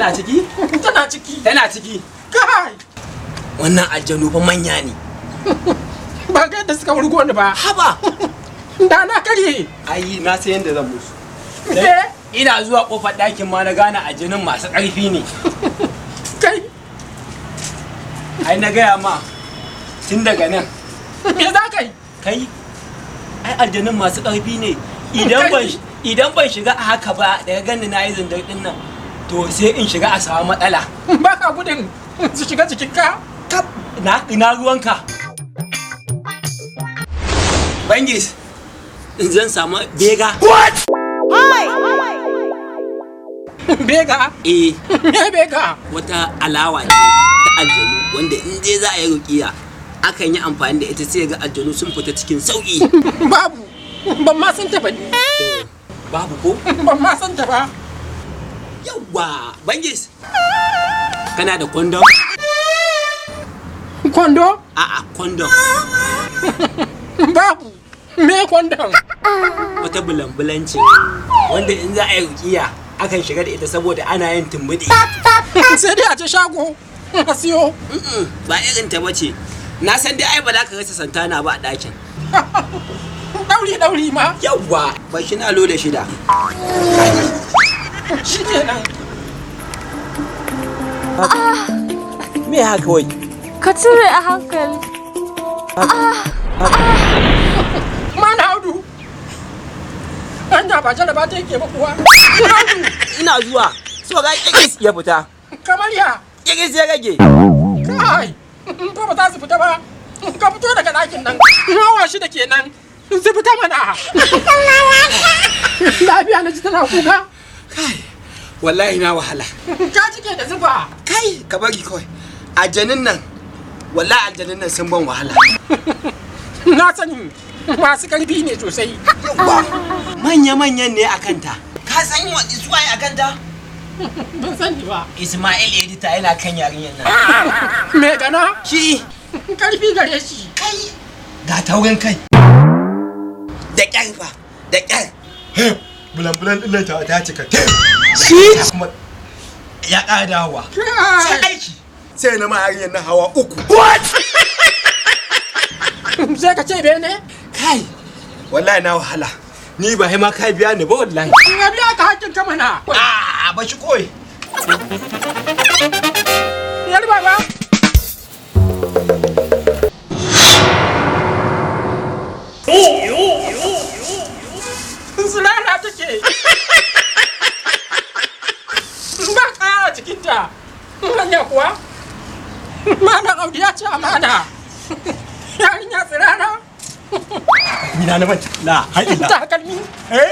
Tana ciki? Tana ciki. Tana ciki. Kai! Wannan aljanu fa manya ne. Ba ga yadda suka wurgo ni ba. Haba. Da na karye. Ai na san yadda zan musu. Eh? Ina zuwa kofar ɗakin ma na gane aljanun masu ƙarfi ne. Kai, Ai na gaya ma tun daga nan. me za ka yi? Kai, ai aljanun masu ƙarfi ne. Idan ban idan ban shiga a haka ba daga gani na yi zindar ɗin nan, to sai in shiga a samu matsala. Ba ka gudun su shiga jikinka? Kap, na ina ruwanka. Bangis, in zan samu bega. Bega? Eh, Me bega? wata alawa ce ta aljanu wanda in dai za a yi ruƙiya akan yi amfani da ita, sai ga aljanu sun fita cikin sauƙi. Babu. Ban ma san ta ba ni. Babu ko? Ban ma san ta ba. Yawwa, Bangis. Kana da kondom? Kwando? A'a, kondom. Babu. Me kwandon? Wata bulambulan ce wanda in za a yi ruƙiya akan shiga da ita saboda ana yin tumbuɗi. Sai dai a je shago a siyo. Mm-mm, ba irin ta bace. Na san dai ai ba za ka rasa santana ba a ɗakin. Ɗauri ɗauri ma. Yawwa, ba shi na loda shida. Shi kenan. Me haka wai? Ka cire a hankali. Mana Audu. Anya ba jaraba ta yake ba kuwa. Audu, Ina zuwa. So ga kikis ya fita. kamar ya. Kikis ya rage. Kai, in fa ba za su fita ba. Ka fito daga ɗakin nan. Hawa shida kenan. Su fita mana. Lafiya na ji tana kuka. Kai, wallahi na wahala. Ka jike da zufa. Kai, ka bari kawai. Aljanin nan, wallahi aljanin nan sun ban wahala. Na sani masu ƙarfi ne sosai. Yawwa, manya-manyan ne a kanta. Ka san wa suwaye a kanta? Ban sani ba. Ismail Edita yana kan yarinyar nan. Me gana? Shi, Ƙarfi gare shi. kai, ga taurin kai. Da ƙyar fa, da ƙyar. Bulan-bulan ɗin ta ta cika tem. Shi? Kuma ya ƙara dawowa. Sai Kai. aiki. Sai na ma yarinyar na hawa uku. What? Sai ka ce bene? Kai, Wallahi na wahala. ni ba ma ka biya ni ba wallahi. Na biya ka hakkin ka mana. Ah, ba shi kawai. Yar baba. Sulala take. Ba kaya a jikinta. Hanya kuwa? Malam Audu ya ce amana. Yarinya tsirara. Mina na manta. La, haƙila. Takalmi. Eh?